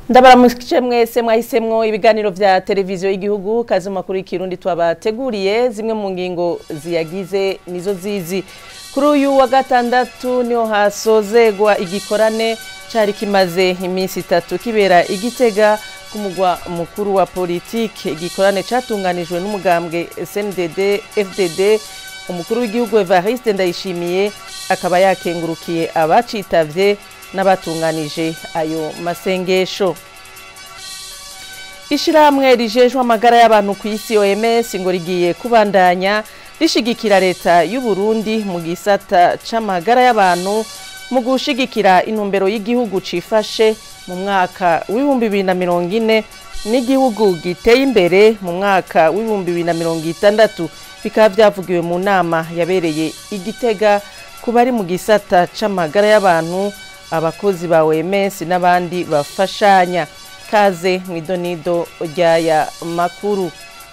Ndabaramukije mwese mwahisemwo ibiganiro vya televiziyo y'igihugu. Kazi mu makuru y'ikirundi twabateguriye. Zimwe mu ngingo ziyagize nizo zizi: Kuri uyu wa gatandatu niho hasozegwa igikorane cari kimaze iminsi 3 kibera igitega ku mugwa mukuru wa politike, igikorane catunganijwe n'umugambwe CNDD FDD. Umukuru w'igihugu Evariste Ndayishimiye akaba yakengurukiye abacitavye n'abatunganije ayo masengesho. Ishirahamwe rijejwe amagara y'abantu ku isi OMS ngo rigiye kubandanya rishigikira leta y'u Burundi mu gisata c'amagara y'abantu, mu gushigikira intumbero y'igihugu cifashe mu mwaka w'2040 n'igihugu giteye imbere mu mwaka w'2060. Bikaba vyavugiwe mu nama yabereye igitega ku bari mu gisata c'amagara y'abantu, abakozi ba OMS n'abandi bafashanya. Kaze mwidonido ry'aya makuru.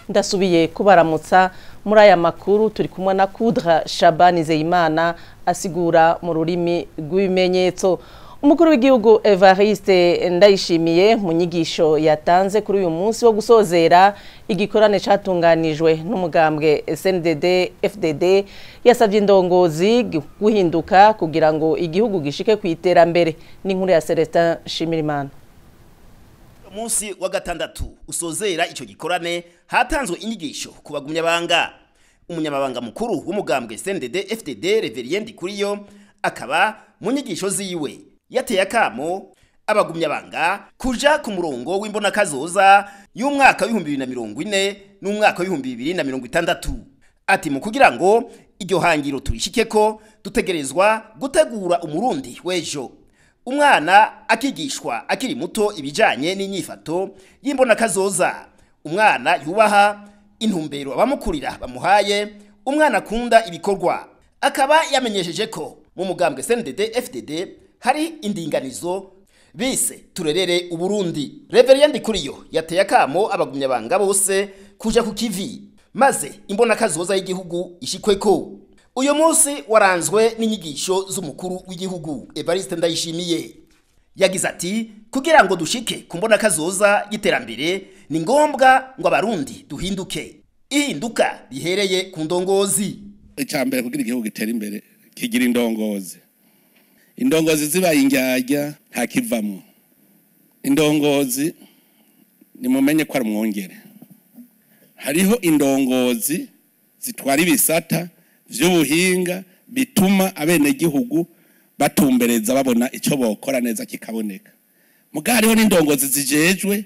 Ndasubiye kubaramutsa. Muri aya makuru turi kumwe na Kudra Shabani Zeyimana asigura mu rurimi rw'ibimenyetso. Umukuru w'igihugu Evariste Ndayishimiye, mu nyigisho yatanze kuri uyu munsi wo gusozera igikorane catunganijwe n'umugambwe SNDD FDD, yasavye indongozi guhinduka kugira ngo igihugu gishike ku iterambere. N'inkuru ya Celestin Shimirimana. Munsi wa gatandatu usozera ico gikorane hatanzwe inyigisho ku bagumyabanga. Umunyamabanga mukuru w'umugambwe CNDD FDD, Reverien Ndikuriyo, akaba mu nyigisho ziwe yateye akamo abagumyabanga kuja ku murongo w'imbonakazoza y'umwaka w'2040 n'umwaka w'2060. Ati mu kugira ngo iryo hangiro turishikeko, dutegerezwa gutegura umurundi w'ejo. Umwana akigishwa akiri muto ibijanye n'inyifato y'imbonakazoza, umwana yubaha intumbero abamukurira bamuhaye, umwana akunda ibikorwa. Akaba yamenyesheje ko mu mugambwe CNDD FDD hari indinganizo bise "Turerere Uburundi". Reverien Ndikuriyo yateye akamo abagumyabanga bose kuja ku kivi maze imbonakazoza y'igihugu ishikweko. Uyu munsi waranzwe n'inyigisho z'umukuru w'igihugu Evariste Ndayishimiye. Yagize ati kugira ngo dushike ku mbonakazoza y'iterambere, ni ngombwa ngo abarundi duhinduke, ihinduka rihereye ku ndongozi. Icya mbere, kugira igihugu gitere imbere, kigira indongozi. Indongozi zibaye indyarya, nta kivamwo. Indongozi, nimumenye ko ari umwongere. Hariho indongozi zitwara ibisata vy'ubuhinga bituma abenegihugu batumbereza, babona icyo bokora neza kikaboneka. Muga hariho n'indongozi zijejwe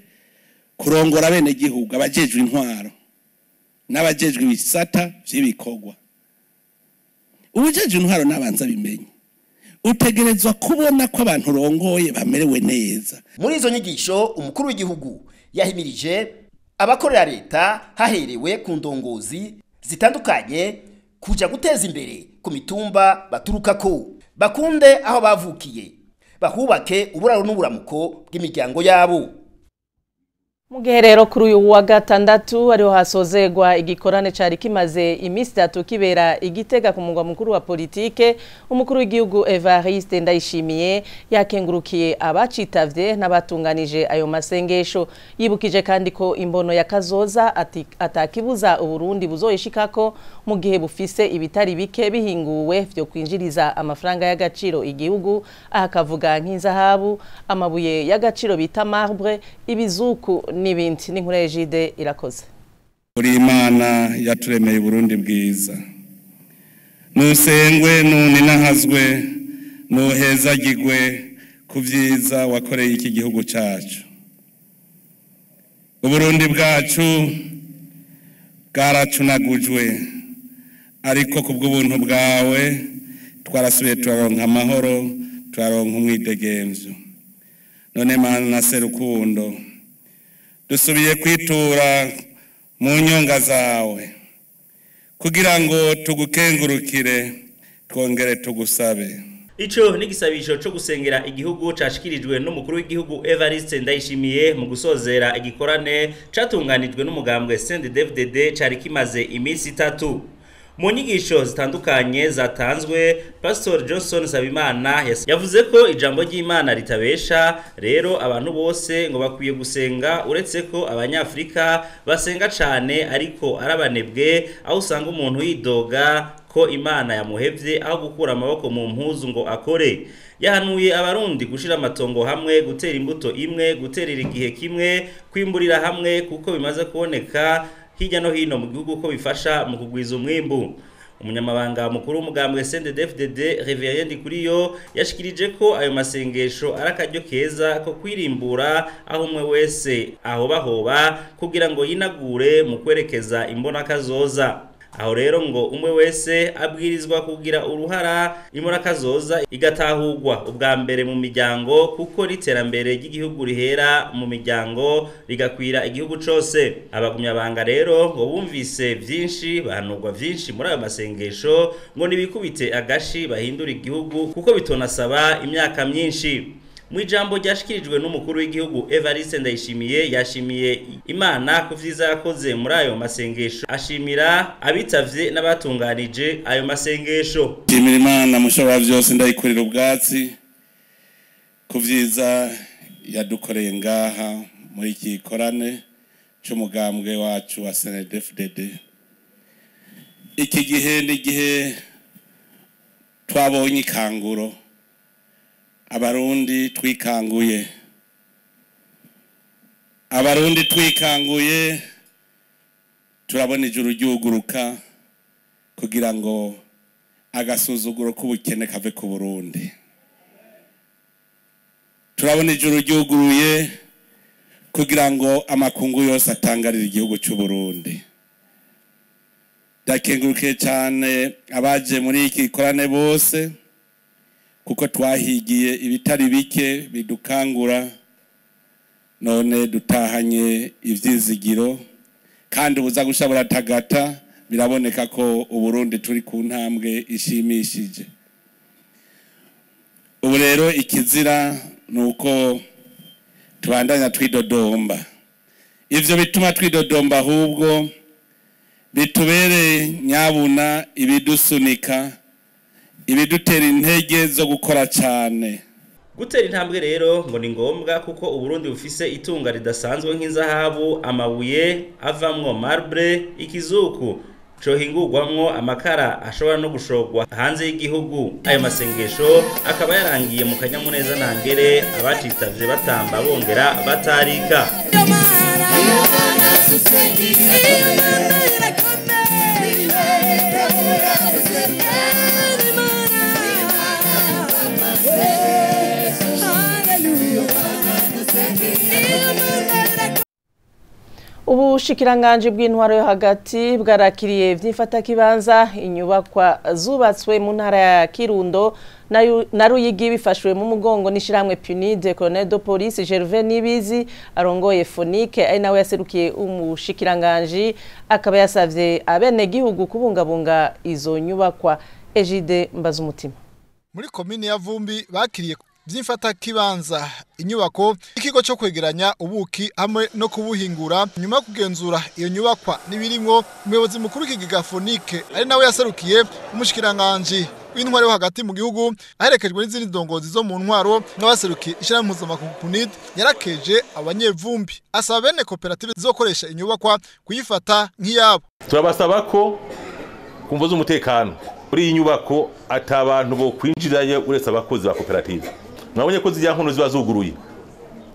kurongora abenegihugu, abajejwe intwaro n'abajejwe ibisata vy'ibikorwa. Ubujejwe intwaro n'abanza bimenye, utegerezwa kubona ko abantu urongoye bamerewe neza. Muri izo nyigisho, umukuru w'igihugu yahimirije abakorera leta, haherewe ku ndongozi zitandukanye, kuja guteza imbere ku mitumba baturukako, bakunde aho bavukiye, bahubake uburaro n'uburamuko bw'imiryango yabo. Mu gihe rero kuri uyu wa gatandatu ariho hasozegwa igikorane cari kimaze iminsi 3 kibera igitega ku mugwa mukuru wa politike, umukuru w'igihugu Evariste Ndayishimiye yakengurukiye abacitavye n'abatunganije ayo masengesho. Yibukije kandi ko imbono ya kazoza atakibuza Uburundi buzoyishikako mu gihe bufise ibitari bike bihinguwe vyo kwinjiriza amafaranga y'agaciro igihugu. Aha akavuga nk'inzahabu, amabuye y'agaciro bita marbre, ibizuku n'ibindi. N'inkuru ya Jide Irakoze. Uri Imana yaturemeye Burundi bwiza, nusengwe, nuninahazwe, nuhezagirwe ku vyiza wakoreye iki gihugu cacu. Uburundi bwacu bwaracunagujwe, ariko ku bw'ubuntu bwawe twarasubiye turaronka amahoro, turaronka umwidegemvyo. None Mana Serukundo, dusubiye kwitura mu nyonga zawe kugira ngo tugukengurukire, twongere tugusabe. Ico ni gisabisho co gusengera igihugu cashikirijwe n'umukuru w'igihugu Evariste Ndayishimiye mu gusozera igikorane catunganijwe n'umugambwe CNDD-FDD cari kimaze iminsi 3. Mu nyigisho zitandukanye zatanzwe, Pastor Johnson Sabimana yavuze ko ijambo ry'Imana ritabesha, rero abantu bose ngo bakwiye gusenga, uretse ko abanyafrika basenga cane ariko arabanebwe, aho usanga umuntu yidoga ko Imana yamuhevye aho gukura amaboko mu mpuzu ngo akore. Yahanuye abarundi gushira amatongo hamwe, gutera imbuto imwe, guterera igihe kimwe, kwimburira hamwe, kuko bimaze kuboneka hirya no hino mu gihugu ko bifasha mu kugwiza umwimbu. Umunyamabanga mukuru w'umugambwe CNDD-FDD Reverien Ndikuriyo yashikirije ko ayo masengesho ari akaryo keza ko kwirimbura, aho umwe wese ahobahoba kugira ngo yinagure mu kwerekeza imbonakazoza. Aho rero ngo umwe wese abwirizwa kugira uruhara, imbonakazoza igatahurwa ubwa mbere mu miryango, kuko n'iterambere ry'igihugu rihera mu miryango rigakwira igihugu cose. Abagumyabanga rero ngo bumvise vyinshi, bahanurwa vyinshi muri ayo masengesho, ngo nibikubite agashi bahindura igihugu kuko bitonasaba imyaka myinshi. Mu ijambo ryashikirijwe n'umukuru w'igihugu Evariste Ndayishimiye, yashimiye Imana ku vyiza yakoze muri ayo masengesho, ashimira abitavye n'abatunganije ayo masengesho. Shimira Imana mushobora vyose, ndayikurira ubwatsi ku vyiza yadukoreye ngaha muri iki gikorane c'umugambwe wacu wa CNDD-FDD. Iki gihe ni igihe twabonye ikanguro, abarundi twikanguye, abarundi twikanguye, turabona ijuru ryuguruka kugira ngo agasuzuguro k'ubukene kave ku Burundi. Turabona ijuru ryuguruye kugira ngo amakungu yose atangarire igihugu cy'u Burundi. Ndakengurukiye cyane abaje muri iki gikorane bose, kuko twahigiye ibitari bike bidukangura, none dutahanye ivyizigiro kandi ubuza gusha buratagata. Biraboneka ko Uburundi turi ku ntambwe ishimishije. Ubu rero ikizira nuko tubandanya twidodomba. Ivyo bituma twidodomba ahubwo bitubere nyabuna ibidusunika, ibidutera intege zo gukora cyane. Gutera intambwe rero ngo ni ngombwa, kuko Uburundi bufise itunga ridasanzwe nk'inzahabu, amabuye avamwo marbre, ikizuku cohingurwamwo amakara ashobora no gushorwa hanze y'igihugu. Ayo masengesho akaba yarangiye mu kanyamuneza ntangere, abacitavye batamba bongera batarika. Ubushikiranganje bw'intwaro yo hagati bwarakiriye vy'imfatakibanza inyubakwa zubatswe mu ntara ya Kirundo na Ruyigi bifashwe mu mugongo n'ishiramwe PNUD. Colonel de Police Gervais Nibizi arongoye Fonike ari nawe yaserukiye umushikiranganje, akaba yasavye abene gihugu kubungabunga izo nyubakwa. Ejide Mbazumutima. Muri komine ya Vumbi bakiriye vy'imfatakibanza inyubako ikigo cyo kwegeranya ubuki hamwe no kubuhingura. Nyuma yo kugenzura iyo nyubakwa nibirimwo, umuyobozi mukuru w'ikigega Fonike ari nawe yaserukiye umushikiranganje w'intwaro yo hagati mu gihugu, aherekejwe n'izindi ndongozi zo mu ntwaro n'abaserukiye ishyirahamwe mpuzamakungu PNUD, yarakeje abanyevumbi asaba bene koperative zizokoresha inyubakwa kuyifata nk'iyabo. Turabasaba ko kumvo z'umutekano muri iyi nyubako atabantu bo kwinjirayo uretse abakozi ba koperative. Mwabonye ko zijya nkono ziba zuguruye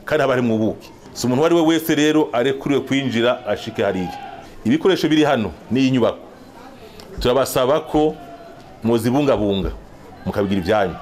kandi haba mu buki, si umuntu wari we wese rero arekuriwe kwinjira ashike hariya. Ibikoresho biri hano ni inyubako, turabasaba ko muzibungabunga mukabigira ibyanyu,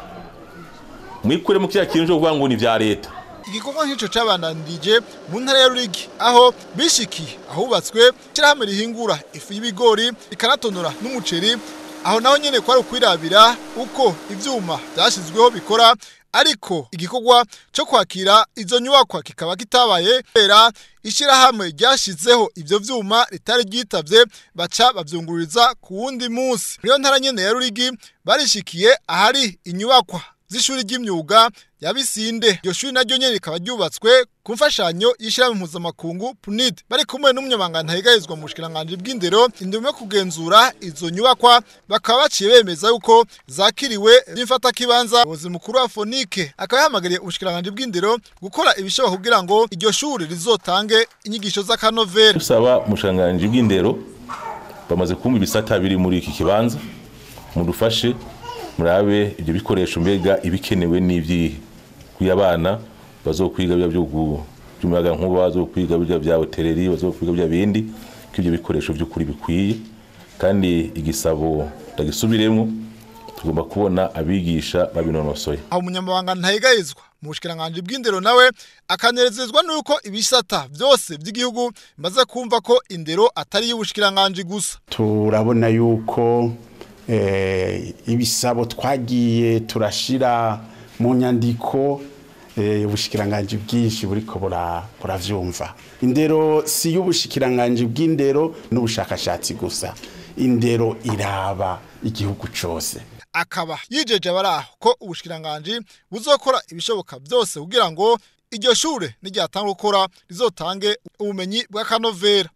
mwikure mu kiriya kintu cyo kuvuga ngo ni vya leta. Igikorwa nk'ico cabandanirije mu ntara ya Ruyigi, aho bishikiye ahubatswe ishyirahamwe rihingura ifu y'ibigori ikanatonora n'umuceri. Aho naho nyene kwari ukwirabira uko ivyuma vyashizweho bikora, ariko igikorwa cyo kwakira izo nyubakwa kikaba kitabaye kubera ishyirahamwe ryashizeho ivyo vyuma ritari ryitavye, baca bavyungururiza ku wundi munsi. Muri iyo ntara nyene ya Ruyigi barishikiye ahari inyubakwa z'ishuri ry'imyuga ya Bisinde. Iryo shuri naryo nyene rikaba ryubatswe ku mfashanyo y'ishirahamwe mpuzamakungu PNUD. Bari kumwe n'umunyamabanga ntahegahezwa mu bushikiranganji bw'indero indimo yo kugenzura izo nyubakwa, bakaba baciye bemeza yuko zakiriwe n'imfatakibanza. Umuyobozi mukuru wa Fonike akaba yahamagariye ubushikiranganji bw'indero gukora ibishoboka kugira ngo iryo shuri rizotange inyigisho z'akanovera. Dusaba umushikiranganji bw'indero, bamaze kumva ibisata biri muri iki kibanza, mudufashe murabe ibyo bikoresho, mbega ibikenewe n'ivyihe kuya abana bazokwiga bya byo by'umuyaga nkuba, bazokwiga bya bya hoteleri, bazokwiga bya bindi, ko ibyo bikoresho by'ukuri bikwiye. Kandi igisabo ndagisubiremo, tugomba kubona abigisha babinonosoye. Aho umunyamabanga ntahegahezwa mu bushikiranganji bw'indero nawe akanerezezwa nuko ibisata byose by'igihugu bimaze kumva ko indero atari y'ubushikiranganji gusa. Turabona yuko ibisabo twagiye turashira mu nyandiko, ubushikiranganji bwinshi buriko buravyumva. Indero si y'ubushikiranganji bw'indero n'ubushakashatsi gusa, indero iraba igihugu cose. Akaba yijeje abaraho ko ubushikiranganji buzokora ibishoboka byose kugira ngo iryo shure niryatanga gukora rizotange ubumenyi bw'akanovera.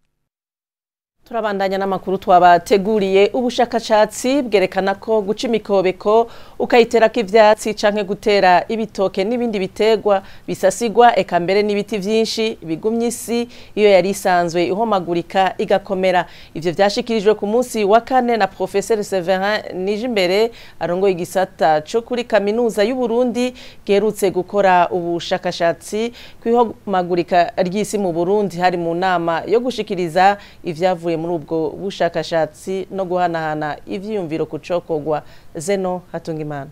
Turabandanya n'amakuru twabateguriye. Ubushakashatsi bwerekana ko guca imikobeko ukayiterako ivyatsi canke gutera ibitoke n'ibindi bitegwa bisasigwa, eka mbere n'ibiti vyinshi, bigumya isi iyo yari isanzwe ihomagurika igakomera. Ivyo vyashikirijwe ku munsi wa kane na Professeur Severin Nijimbere arongoye igisata co kuri kaminuza y'u Burundi, giherutse gukora ubushakashatsi kw'ihomagurika ry'isi mu Burundi. Hari mu nama yo gushikiriza ivyavuye muri ubwo bushakashatsi no guhanahana ivyiyumviro ku cokogwa. Zeno Hatungimana.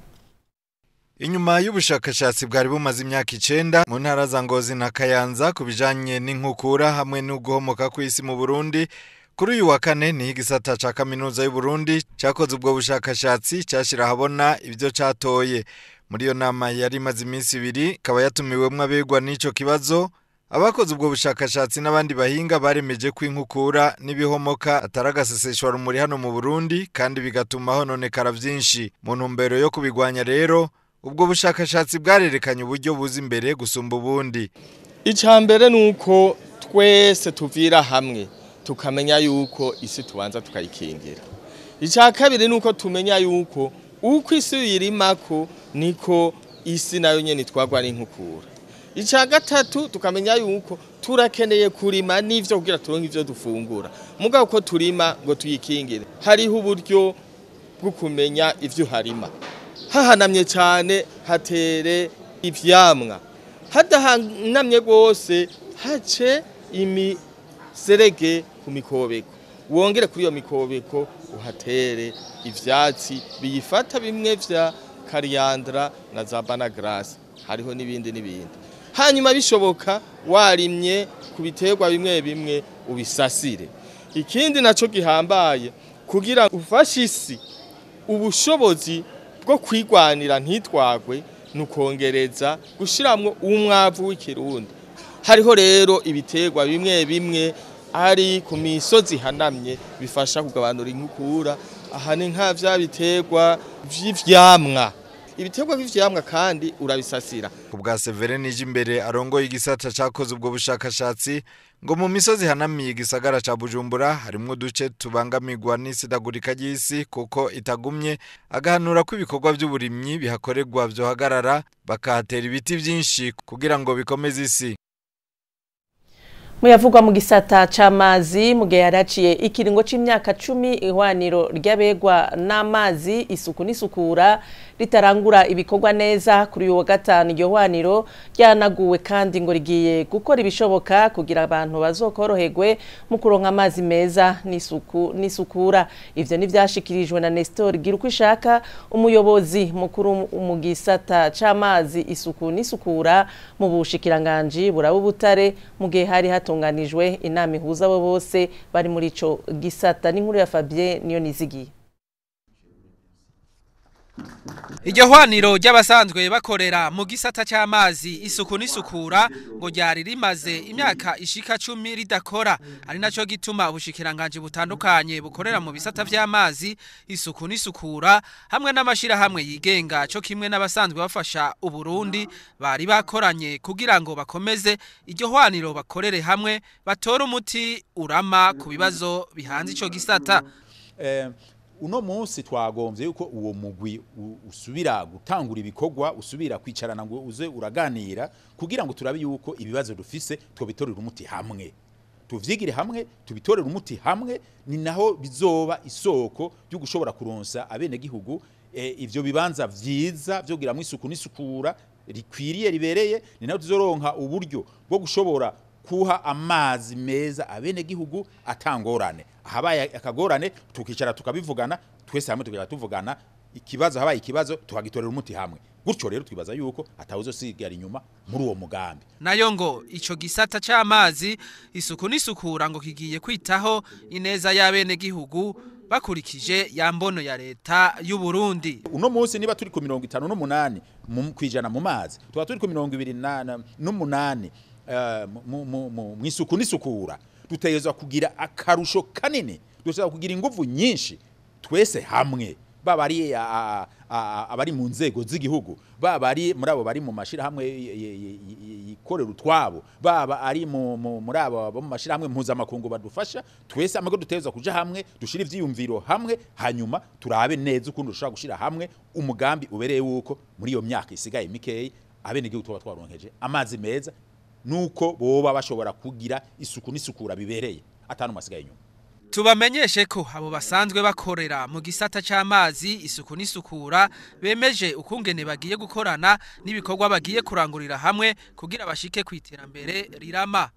Inyuma y'ubushakashatsi bwari bumaze imyaka 9 mu ntara za Ngozi na Kayanza ku bijanye n'inkukura hamwe n'uguhomoka kw'isi mu Burundi, kuri uyu wa kane ni igisata ca kaminuza y'u Burundi cakoze ubwo bushakashatsi cashira ahabona ivyo catoye. Muri iyo nama yari imaze iminsi 2, ikaba yatumiwemwo abegwa n'ico kibazo, abakoze ubwo bushakashatsi n'abandi bahinga baremeje ko inkukura n'ibihomoka atari agaseseshwa rumuri hano mu Burundi, kandi bigatuma hononekara vyinshi. Mu ntumbero yo kubigwanya rero, ubwo bushakashatsi bwarerekanye uburyo buza imbere gusumba ubundi. Icya mbere ni uko twese tuvira hamwe tukamenya yuko isi tubanza tukayikingira. Icya kabiri ni uko tumenya yuko uko isi uyirimako niko isi nayo nyene itwarwa n'inkukura. Icya gatatu tukamenya yuko turakeneye kurima n'ivyo kugira turonke ivyo dufungura, mugabo ko turima ngo tuyikingire. Hariho uburyo bwo kumenya ivyo harima. Hahanamye cyane hatere ivyamwa, hadahanamye rwose hace imiserege ku mikobeko, wongere kuri iyo mikobeko uhatere ivyatsi biyifata bimwe vya kariyandra na za banagrasi, hariho n'ibindi n'ibindi. Hanyuma bishoboka warimye ku biterwa bimwe bimwe ubisasire. Ikindi naco gihambaye kugira ufashe isi ubushobozi bwo kwigwanira ntitwagwe, nukongereza gushiramwo umwavu w'ikirundi. Hariho rero ibiterwa bimwe bimwe ari ku misozi hanamye bifasha kugabanura inkukura. Aha ni nka vya biterwa vy'ivyamwa. Ibiterwa vy'ivyamwa kandi urabisasira. Ku bwa Severin Nijimbere arongoye igisata cakoze ubwo bushakashatsi, ngo mu misozi hanamiye igisagara ca Bujumbura harimwo uduce tubangamirwa n'isidagurika ry'isi kuko itagumye, agahanura ko ibikorwa by'uburimyi bihakorerwa vyohagarara bakahatera ibiti vyinshi kugira ngo bikomeze isi. Muyavugwa mu gisata c'amazi, mu gihe yaraciye ikiringo c'imyaka 10 ihwaniro ry'abegwa n'amazi isuku n'isukura ritarangura ibikorwa neza, kuri uyu wa gatanu iryo hwaniro ryanaguwe kandi ngo rigiye gukora ibishoboka kugira abantu bazokoroherwe mu kuronka amazi meza n'isuku n'isukura. Ivyo nivyashikirijwe na Nestor Girukwishaka, umuyobozi mukuru mu gisata c'amazi isuku n'isukura mu bushikiranganji buraba ubutare, mu gihe hari hatunganijwe inama ihuza abo bose bari muri ico gisata. N'inkuru ya Fabien Niyonizigiye. Iryo hwaniro ry'abasanzwe bakorera mu gisata cy'amazi, isuku n'isukura ngo ryari rimaze imyaka ishika 10 ridakora, ari naco gituma ubushikiranganje butandukanye bukorera mu bisata vy'amazi, isuku n'isukura hamwe n'amashirahamwe yigenga co kimwe n'abasanzwe bafasha Uburundi bari bakoranye kugira ngo bakomeze iryo hwaniro, bakorere hamwe, batore umuti urama ku bibazo bihanze ico gisata. Uno munsi twagombye yuko uwo mugwi usubira gutangura ibikorwa, usubira kwicarana ngo uze uraganira kugira ngo turabe yuko ibibazo dufise twobitorera umuti hamwe, tuvyigire hamwe, tubitorere umuti hamwe. Ni naho bizoba isoko ryo gushobora kuronsa abenegihugu ivyo bibanza vyiza vyo kugiramwo isuku n'isukura rikwiriye ribereye. Ni naho tuzoronka uburyo bwo gushobora kuha amazi meza abenegihugu atangorane. Habaye akagorane tukicara tukabivugana twese hamwe, tukicara tuvugana ikibazo, habaye ikibazo tukagitorera umuti hamwe. Gutyo rero twibaza yuko atawuzosigara inyuma muri uwo mugambi. Nayo ngo ico gisata c'amazi, isuku n'isukura ngo kigiye kwitaho ineza y'abenegihugu bakurikije ya mbono ya leta y'u Burundi. Uno munsi niba turi ku 58 kwijana mu mazi, tuba turi ku 28 mu isuku n'isukura, dutegerezwa kugira akarusho kanini, dutegerezwa kugira inguvu nyinshi twese hamwe, baba ari abari mu nzego z'igihugu, baba ari muri abo bari mu mashirahamwe yikorera utwabo, baba ari muri abo bo mu mashirahamwe mpuzamakungu badufasha. Twese hamwe dutegerezwa kuja hamwe, dushira ivyiyumviro hamwe, hanyuma turabe neza ukuntu dushobora gushira hamwe umugambi ubereye wuko muri iyo myaka isigaye mikeyi abenegihugu tuba twaronkeje amazi meza, nuko boba bashobora kugira isuku n'isukura bibereye atanu masigaye inyuma. Tubamenyeshe ko abo basanzwe bakorera mu gisata c'amazi, isuku n'isukura bemeje ukungene bagiye gukorana n'ibikorwa bagiye kurangurira hamwe kugira bashike kwiterambere rirama.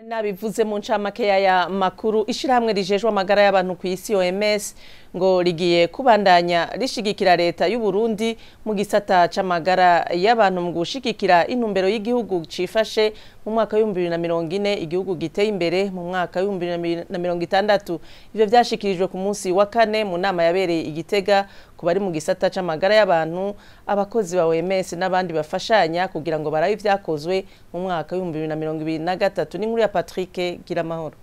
Nabivuze mu ncamake ya makuru, ishirahamwe rijejwe amagara y'abantu ku isi OMS ngo rigiye kubandanya rishigikira leta y'u Burundi mu gisata c'amagara y'abantu mu gushigikira intumbero y'igihugu cifashe mu mwaka wa 2040, igihugu giteye imbere mu mwaka wa 2060. Ivyo vyashikirijwe ku munsi wa kane mu nama yabereye Igitega ku bari mu gisata c'amagara y'abantu, abakozi ba OMS n'abandi bafashanya kugira ngo barabe ivyakozwe mu mwaka wa 2023. N'inkuru ya Patrick Giramahoro.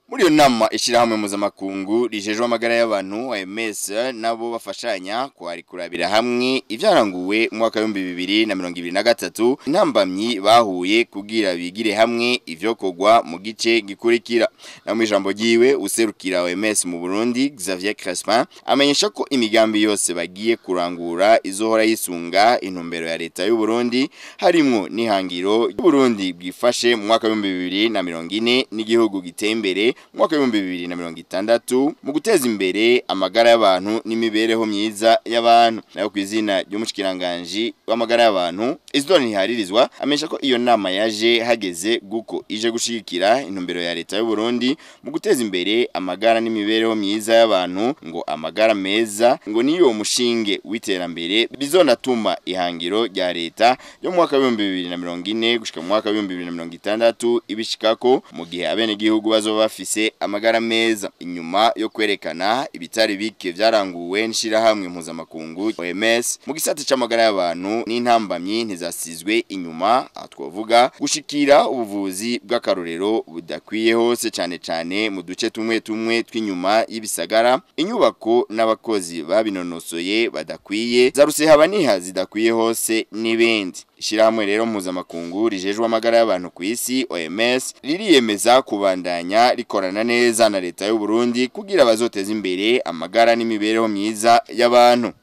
Muri iyo nama ishirahamwe mpuzamakungu rijejwe amagara y'abantu OMS nabo bafashanya kwari kurabira hamwe ivyaranguwe mu mwaka wa 2023, intambamyi bahuye kugira bigire hamwe ivyokorwa mu gice gikurikira. Na mu ijambo ryiwe userukira OMS mu Burundi Xavier Crespin amenyesha ko imigambi yose bagiye kurangura izohora yisunga intumbero ya leta y'u Burundi, harimwo n'ihangiro y'u Burundi bwifashe mu mwaka wa 2040 n'igihugu giteye imbere mu mwaka wa 2060 mu guteza imbere amagara y'abantu n'imibereho myiza y'abantu. Nayo ku izina ry'umushikiranganje w'amagara y'abantu Isidore Ntiharirizwa amenyesha ko iyo nama yaje hageze guko ije gushigikira intumbero ya leta y'u Burundi mu guteza imbere amagara n'imibereho myiza y'abantu, ngo amagara meza ngo niyo mushinge w'iterambere bizonatuma ihangiro rya leta yo mu mwaka wa 2040 gushika mu mwaka wa 2060 ibishikako mu gihe abenegihugu bazoba bafise amagara meza. Inyuma yo kwerekana ibitari bike vyaranguwe n'ishirahamwe mpuzamakungu OMS mu gisata c'amagara y'abantu n'intambamyi ntizasizwe inyuma, twovuga gushikira ubuvuzi bw'akarorero budakwiye hose cane cane mu duce tumwe tumwe tw'inyuma y'ibisagara, inyubako n'abakozi babinonosoye badakwiye, za rusehabaniha zidakwiye hose n'ibindi. Ishirahamwe rero mpuzamakungu rijejwe amagara y'abantu ku isi OMS ririyemeza kubandanya rikorana neza na leta y'u Burundi kugira bazoteze imbere amagara n'imibereho myiza y'abantu.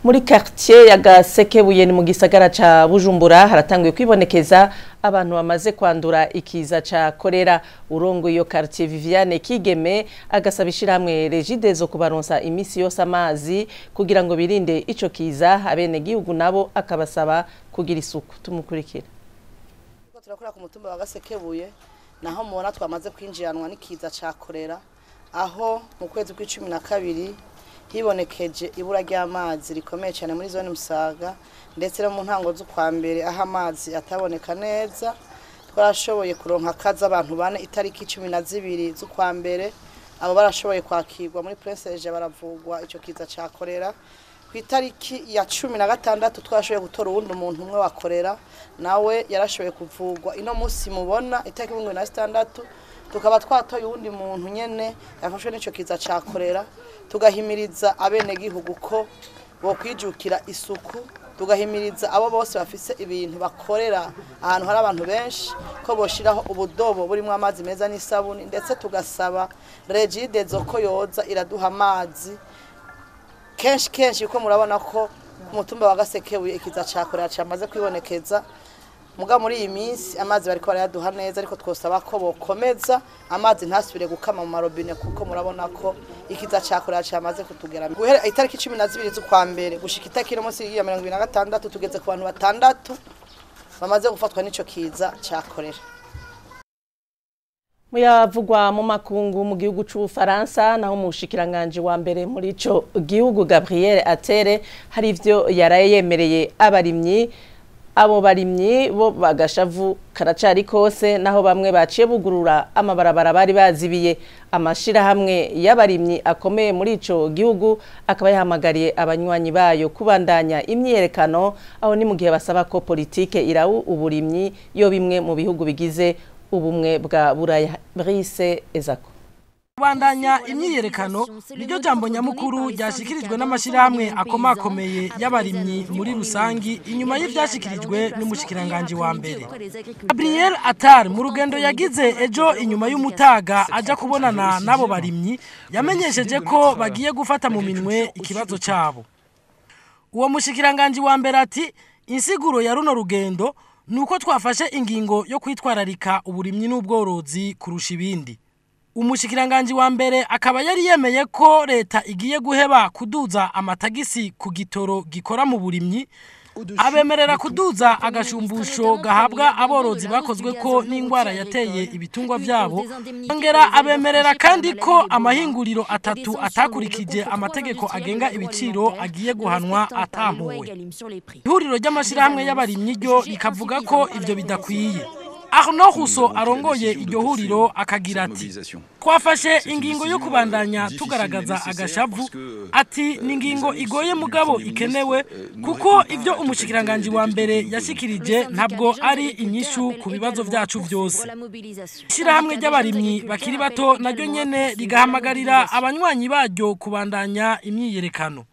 Muri quartier ya Gasekebuye ni mu gisagara ca Bujumbura haratanguye kwibonekeza abantu bamaze kwandura ikiza ca kolera. Urongo iyo quartier Viviane Kigeme agasaba ishirahamwe Regideso kubaronsa imisi yose amazi kugira ngo birinde ico kiza, abene gihugu nabo akabasaba kugira isuku. Tumukurikira. Turakora ku mutumba wa Gasekebuye naho mubona twamaze kwinjiranwa n'ikiza ca kolera, aho mu kwezi kw'icumi na kabiri hibonekeje ibura ry'amazi rikomeye cyane muri zone Musaga ndetse no mu ntango z'ukwa mbere aho amazi ataboneka neza. Twarashoboye kuronka akazi abantu bane itariki 12 z'ukwa mbere, Abo barashoboye kwakirwa muri Prince Eje baravugwa ico kiza ca korera. Ku itariki ya 16 twashoboye gutora uwundi umuntu umwe wa korera, nawe yarashoboye kuvugwa. Ino munsi mubona itariki 26 tukaba twatoye uwundi muntu nyene yafashwe n'ico kiza ca korera. Tugahimiriza abenegihugu ko bokwijukira isuku, tugahimiriza abo bose bafise ibintu bakorera ahantu hari abantu benshi ko boshiraho ubudobo burimo amazi meza n'isabuni, ndetse tugasaba Regidezo ko yoza iraduha amazi kenshi kenshi, kuko murabona ko ku mutumba wa Gasekebuye ikiza ca korera camaze kwibonekeza. Muga muri iyi minsi amazi bariko barayaduha neza, ariko twosaba ko bokomeza amazi ntasubire gukama mu marobine, kuko murabona ko ikiza ca korera camaze kutugera. Guhera itariki 12 z'ukwa mbere gushika itariki munsi ya 26 tugeze ku bantu 6 bamaze gufatwa n'ico kiza ca korera. Muyavugwa mu makungu mu gihugu c'Ubufaransa, naho umushikiranganje wa mbere muri ico gihugu Gabriel Attal hari ivyo yaraye yemereye abarimyi. Abo barimyi bo bagashavu karacari kose, naho bamwe baciye bugurura amabarabara bari bazibiye. Amashirahamwe y'abarimyi akomeye muri ico gihugu akaba yahamagariye abanywanyi bayo kubandanya imyiyerekano, aho ni mu gihe basaba ko politike irawu uburimyi yo bimwe mu bihugu bigize ubumwe bwa Buraya. Brice Ezako. Kubandanya imyiyerekano niryo jambo nyamukuru ryashikirijwe n'amashirahamwe akomakomeye y'abarimyi muri rusangi inyuma y'ivyashikirijwe n'umushikiranganje wa mbere Gabriel Attal. Mu rugendo yagize ejo inyuma y'umutaga aja kubonana n'abo barimyi, yamenyesheje ko bagiye gufata mu minwe ikibazo cabo. Uwo mushikiranganje wa mbere ati insiguro ya runo rugendo nuko twafashe ingingo yo kwitwararika uburimyi n'ubworozi kurusha ibindi. Umushikiranganje wa mbere akaba yari yemeye ko leta igiye guheba kuduza amatagisi ku gitoro gikora mu burimyi, abemerera kuduza agashumbusho gahabwa aborozi bakozwe ko n'ingwara yateye ibitungwa vyabo. Ongera abemerera kandi ko amahinguriro 3 atakurikije amategeko agenga ibiciro agiye guhanwa atampuwe. Ihuriro ry'amashirahamwe y'abarimyi ryo rikavuga ko ivyo bidakwiye. Arnaud Rousseau arongoye iryo huriro akagira ati twafashe ingingo yo kubandanya tugaragaza agashavu, ati ni ingingo igoye mugabo ikenewe, kuko ivyo umushikiranganje wa mbere yashikirije ntabwo ari inyishu ku bibazo vyacu vyose. Ishirahamwe ry'abarimyi bakiri bato naryo nyene rigahamagarira abanywanyi baryo kubandanya imyiyerekano.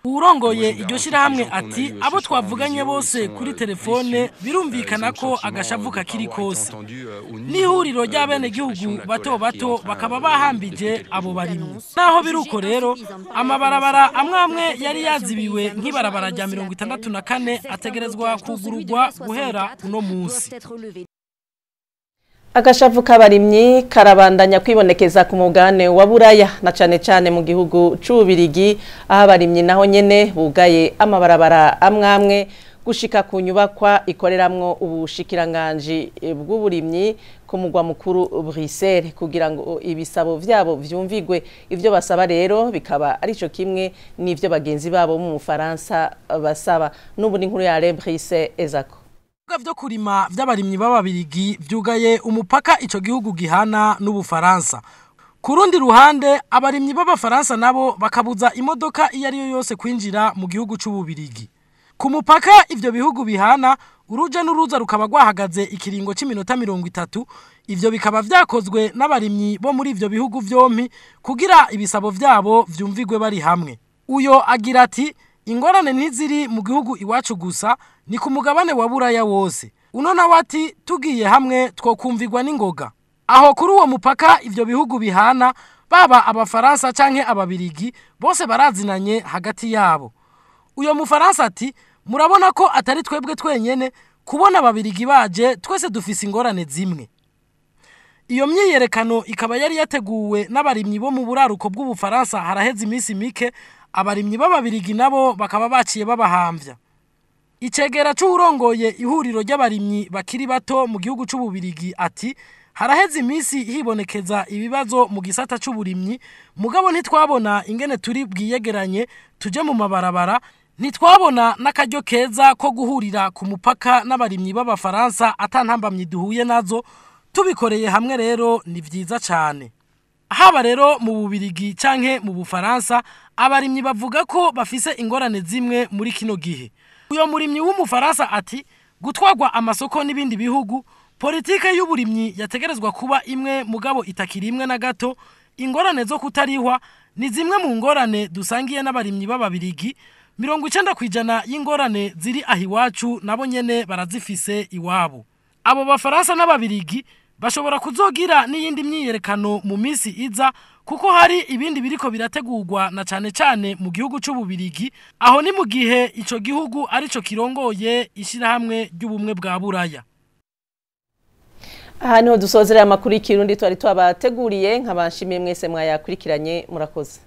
Urongoye iryo shirahamwe ati abo twavuganye bose kuri telefone birumvikana ko agashavu kakiri kose. N'ihuriro ry'abenegihugu bato bato bakaba bahambije abo barimyi. Naho biruko rero amabarabara amwamwe yari yazibiwe nk'ibarabara rya 64 ategerezwa kugururwa guhera uno munsi. Agashavu k'abarimyi karabandanya kwibonekeza ku mugabane wa Buraya na cane cane mu gihugu c'Ububirigi, aho abarimyi naho nyene bugaye amabarabara amwamwe gushika ku nyubakwa ikoreramwo ubushikiranganji bw'uburimyi ku mugwa mukuru Bruxelles, kugira ngo ibisabo vyabo vyumvigwe. Ivyo basaba rero bikaba arico kimwe n'ivyo bagenzi babo mu Faransa basaba. N'ubu ni inkuru ya Brice Ezako. Ibibuga vyo kurima vy'abarimyi b'ababirigi vyugaye umupaka ico gihugu gihana n'Ubufaransa. Ku rundi ruhande abarimyi b'Abafaransa nabo bakabuza imodoka iyo ariyo yose kwinjira mu gihugu c'Ububirigi. Ku mupaka ivyo bihugu bihana uruja n'uruza rukaba rwahagaze ikiringo c'iminota 30. Ivyo bikaba vyakozwe n'abarimyi bo muri ivyo bihugu vyompi kugira ibisabo vyabo vyumvigwe bari hamwe. Uyo agira ati ingorane ntiziri mu gihugu iwacu gusa, ni ku mugabane wa Buraya wose. Uno nawe ati tugiye hamwe twokumvirwa n'ingoga. Aho kuri uwo mupaka ivyo bihugu bihana baba Abafaransa canke Ababirigi bose barazinanye hagati yabo. Uyo Mufaransa ati murabona ko atari twebwe twenyene kubona Ababirigi baje, twese dufise ingorane zimwe. Iyo myiyerekano ikaba yari yateguwe n'abarimyi bo mu buraruko bw'Ubufaransa haraheze iminsi mike, abarimyi b'Ababirigi nabo bakaba baciye babahamvya. Icegera c'uwurongoye ihuriro ry'abarimyi bakiri bato mu gihugu c'Ububirigi ati haraheze iminsi hibonekeza ibibazo mu gisata c'uburimyi, mugabo ntitwabona ingene turi bwiyegeranye tuje mu mabarabara, ntitwabona n'akaryo keza ko guhurira ku mupaka n'abarimyi b'Abafaransa atantambamyi duhuye nazo. Tubikoreye hamwe rero ni vyiza cane. Haba rero mu Bubirigi canke mu Bufaransa, abarimyi bavuga ko bafise ingorane zimwe muri kino gihe. Uyo murimyi w'Umufaransa ati: "Gutwarwa amasoko n'ibindi bihugu, politike y'uburimyi yategerezwa kuba imwe, mugabo itakiri imwe na gato. Ingorane zo kutarihwa ni zimwe mu ngorane dusangiye n'abarimyi b'Ababirigi. 90% y'ingorane ziri aho iwacu nabo nyene barazifise iwabo." Abo Bafaransa n'Ababirigi bashobora kuzogira n'iyindi myiyerekano mu minsi iza, kuko hari ibindi biriko birategurwa na cane cane mu gihugu c'Ububirigi. Aho ni mu gihe ico gihugu arico kirongoye Ishirahamwe ry'Ubumwe bwa Buraya. Aha niho dusozerera amakuru y'Ikirundi twari twabateguriye. Nkabashimiye mwese mwayakurikiranye. Murakoze.